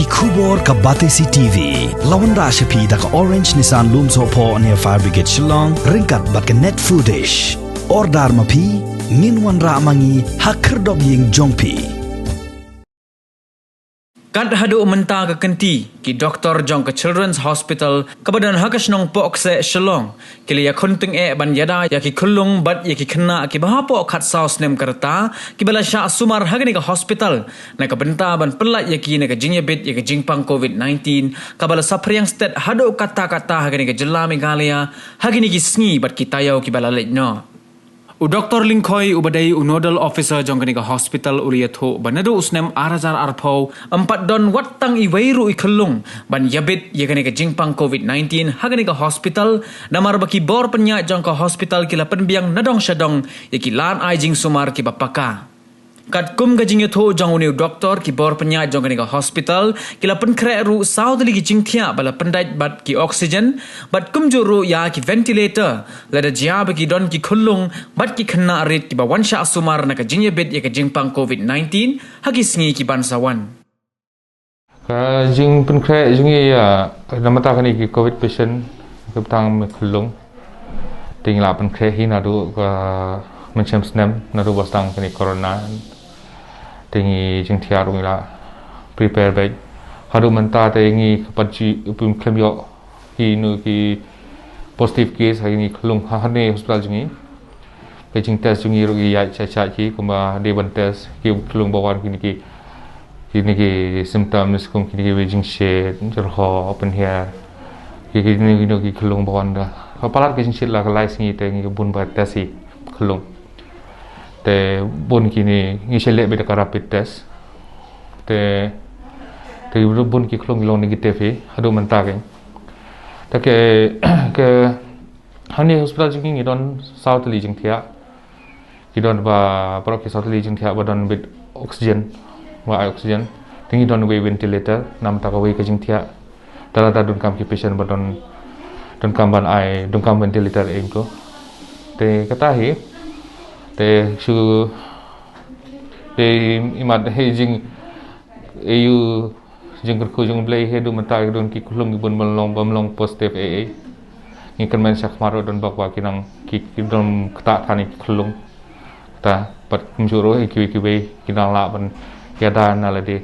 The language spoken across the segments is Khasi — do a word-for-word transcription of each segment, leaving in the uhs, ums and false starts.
Khubor ka Batesi T V. La wanrah sha phi da ka Orange Nissan Lumsohphoh near Fire Brigade Shillong, ryngkat bad ka Net Foodish. Order ma phi, ngin wanrah ma ngi ha khyrdop ïing jong phi. Kat haduh mynta ka kynti, ki doktor jong ka Children's Hospital kaba don ha ka shnong Pohkseh Shillong, ki la ïakhun tyngeh ban ïada ïa ki khyllung bad ïa ki khynnah kiba hapoh khatsaw snem ka rta, kiba la shah sumar ha kane ka hospital, na ka bynta ban pyllait ïa ki na ka jingïabit ïa ka jingpang covid nineteen, kaba la saphriang stet haduh katta katta ha kane ka jylla Meghalaya ha kine ki sngi bad ki taïew kiba la leit noh. U Doktor Lyngkhoi, uba dei u Nodal Officer jong kane ka hospital, u la ïathuh ba naduh u snem ar hajar arphew, ym pat don wat tang iwei ruh i khyllung ban ïabit ïa kane ka jingpang covid nineteen ha kane ka hospital, namar ba ki bor pynïaid jong ka hospital ki la pynbiang na dong sha dong ïa ki lad ai jingsumar kiba paka. Katkum ka jingïathuh jong une u doktor, ki bor pynïaid jong kane ka hospital ki la pynkhreh ruh saw tylli ki jingthiah ba la pyndait bad ki oxygen bad kumjuh ruh ïa ki ventilator, lada jia ba ki don ki khyllung bad ki khynnah rit kiba wan shah sumar na ka jingïabit ïa ka jingpang covid nineteen ha ki sngi ki ban sa wan. Ka jingpynkhreh jong ngi ïa, na bynta kine ki covid patient, ka bynta me khyllung, te ngi la pynkhreh hi naduh ka mynshem snem, naduh ba sdang kane corona. Te ngi jingthiah ruh ngi la prepare beit. Haduh mynta te ngi ka pat ju pynkhlim ïoh kino ki positive case ha kine ki khyllung ha kane hospital jong ngi. Ka jingtest jong ngi ruh ngi ïaid shai shai ki, kumba dei ban test ki khyllung ba wan kine ki, kine ki symptoms kum kine ki wei jingshet, jyrhoh, pynhiar. Ki, ki, kine, kine ki khyllung ba wan da. Ka palat ka jingshet la ka lai sngi te ngi bun ba test hi khyllung. Te bun kine ngi shah leh beit da ka rapid test. Te, te bun ki khyllung ki long negative hi haduh mynta kein. Te ka, ka Hangne hospital jong ngi ngi don saw tylli jingthiah. Ki don ba, baroh ki saw tylli jingthiah ba don beit oxygen, ba ai oxygen. Te ngi don wei ventilator, na bynta kawei ka jingthiah. Te lada donkam ki patient ba don, donkam ban ai, donkam ventilator em ko. Te kata hi, te shu, te imat hi jing, ei u jingkyrkhu jong U Blei hi haduh mynta ki don ki khyllung ki bun ban long, bym long positive ei ei. Ngi kyrmen shakhmat ruh don bok ba ki nang ki, ki don kata than ki khyllung. Kata pat kumjuh ruh kiwei kiwei ki nang lah ban ïada na lade.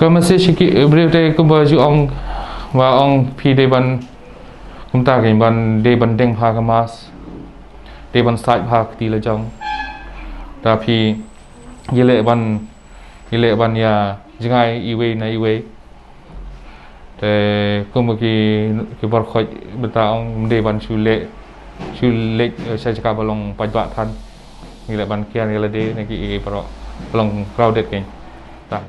Ka message ki briew te kumba ju ong, ba ong phi dei ban kumta ki ban dei ban deng bha ka mask. Dei ban sait bha ka kti la jong. Ta phi ïaleh ban, ïaleh ban ïa jngai iwei na iwei. Te kum ki, ki bor khoit bynta ong ym dei ban shu leh, shu leh, eh, sha jaka ba long paidbah than. Ïaleh ban kian ïalade na ki, eh, baroh ba long crowded kein. Ta.